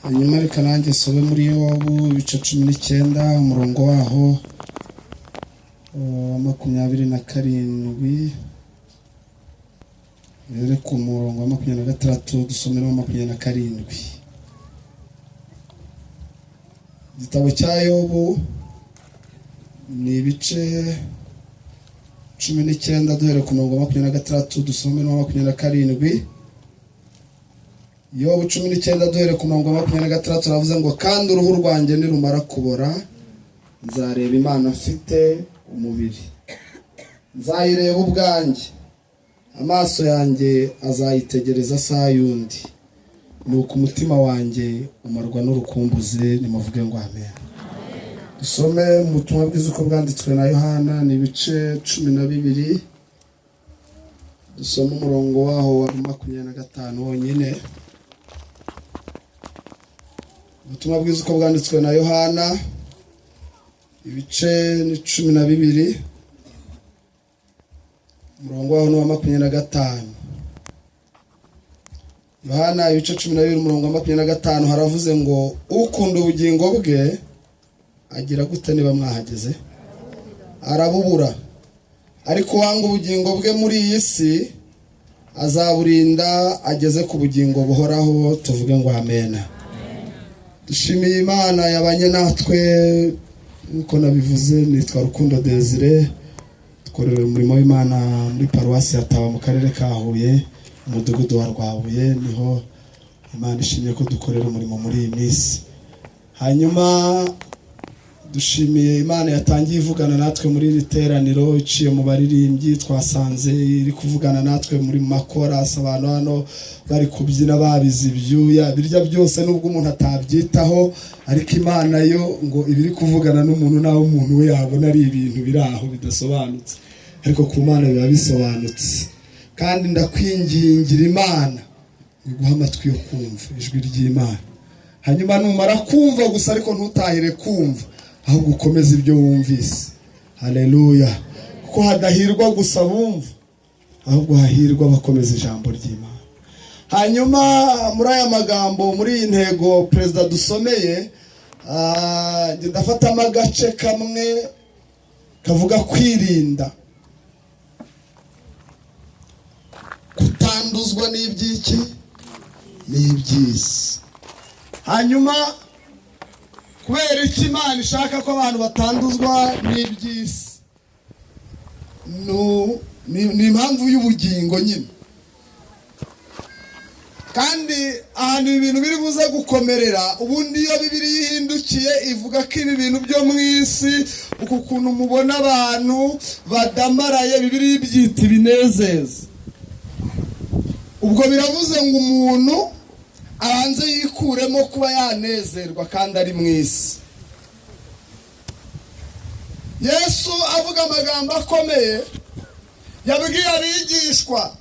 Hanyuma reka nanjye nsome muri Yobu ibice 19, umurongo waho wa 27. Rero ku murongo wa 26 dusomeraho 27. Igitabo cya Yobu ni ibice 19, duhere ku murongo wa 26 dusome n'uwa 27. Yobu 19, duhere ku murongo wa 26, aravuze ngo: "Kandi uruhu rwanjye nirumara kubora, nzareba Imana mfite umubiri. Nzayireba ubwanjye, amaso yanjye azayitegereza y'undi. Nuko umutima wanjye umarwa n'urukumbuzi." Nimuvuge ngo amen. Dusome mu butumwa bwiza uko bwanditswe na Yohana, ni ibice 12, dusome umurongo waho wa 25 wonyine. Ubutumwa bwiza uko bwanditswe na Yohana, ibice ni 12, umurongo waho ni uwa 25. Yohana ibice 12, umurongo wa 25, haravuze ngo: "Ukunda ubugingo bwe agira gute?" Niba mwahageze. "Arabubura, ariko uwanga ubugingo bwe muri iyi si azaburinda ageze ku bugingo buhoraho." Tuvuge ngo amena. Dushimiye Imana yabanye natwe. Nk'uko nabivuze, nitwa Rukundo Desire, dukorera umurimo w'Imana muri Paruwasi ya Taba mu karere ka Huye, umudugudu wa Rwabuye, niho Imana ishimye ko dukorera umurimo muri iyi minsi. Hanyuma dushimiye Imana yatangiye ivugana natwe muri iri teraniro iciye mu baririmbyi. Twasanze iri kuvugana natwe muri makorasi, abantu hano bari kubyina babize ibyuya birya byose. Nubwo umuntu atabyitaho, ariko Imana yo ngo iba iri kuvugana n'umuntu, naho umuntu we yabona ari ibintu biri aho bidasobanutse, ariko ku Mana biba bisobanutse. Kandi ndakwingingira Imana iguha amatwi yo kumva ijwi ry'Imana. Hanyuma numara kumva gusa, ariko ntutahire kumva, ahubwo ukomeze ibyo wumvise. Haleluya! Kuko hadahirwa gusa bumva, ahubwo hahirwa bakomeza ijambo ry'Imana. Hanyuma muri aya magambo, muri iyi ntego perezida dusomeye, njye ndafatamo agace kamwe kavuga kwirinda kutanduzwa n'iby'iki? N'iby'isi. Hanyuma kubera iki Imana ishaka ko abantu batanduzwa n'iby'isi? Ni impamvu y'ubugingo nyine. Kandi ahantu ibi bintu biri buze gukomerera, ubundi iyo Bibiliya ihindukiye ivuga ko ibi bintu byo mu isi, uku kuntu mubona abantu badamaraye, Bibiliya ibyita ibinezeza. Ubwo biravuze ngo umuntu abanze yikuremo kuba yanezerwa kandi ari mu isi. Yesu avuga amagambo akomeye yabwiye abigishwa.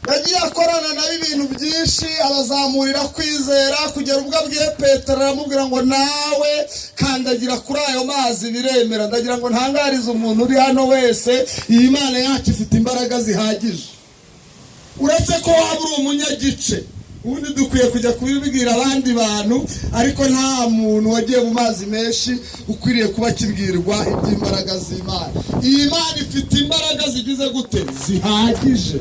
Yagiye akorana nabo ibintu byinshi, abazamurira kwizera, kugera ubwo abwiye Petero, aramubwira ngo: "Nawe kandagira kuri ayo mazi." Biremera. Ndagira ngo ntangarize umuntu uri hano wese, iyi Mana yacu ifite imbaraga zihagije, uretse ko waba uri umunyagice. Ubundi dukwiye kujya kubibwira abandi bantu, ariko nta muntu wagiye mu mazi menshi ukwiriye kuba akibwirwa iby'imbaraga z'Imana. Iyi Mana ifite imbaraga zigize gute? Zihagije.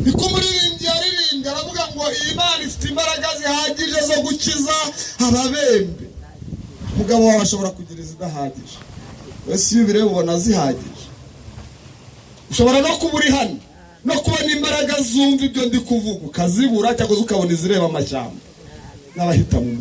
Niko umuririmbyi yaririmbye, aravuga ngo iyi Mana ifite imbaraga zihagije zo gukiza ababembe. Umugabo wawe ashobora kugira izidahagije. Wese iyo ubireba ubona zihagije. Ushobora no kuba uri hano no kubona imbaraga zumva ibyo ndi kuvuga ukazibura, cyangwa se ukabona izireba amashyamba n'abahita mu muhanda.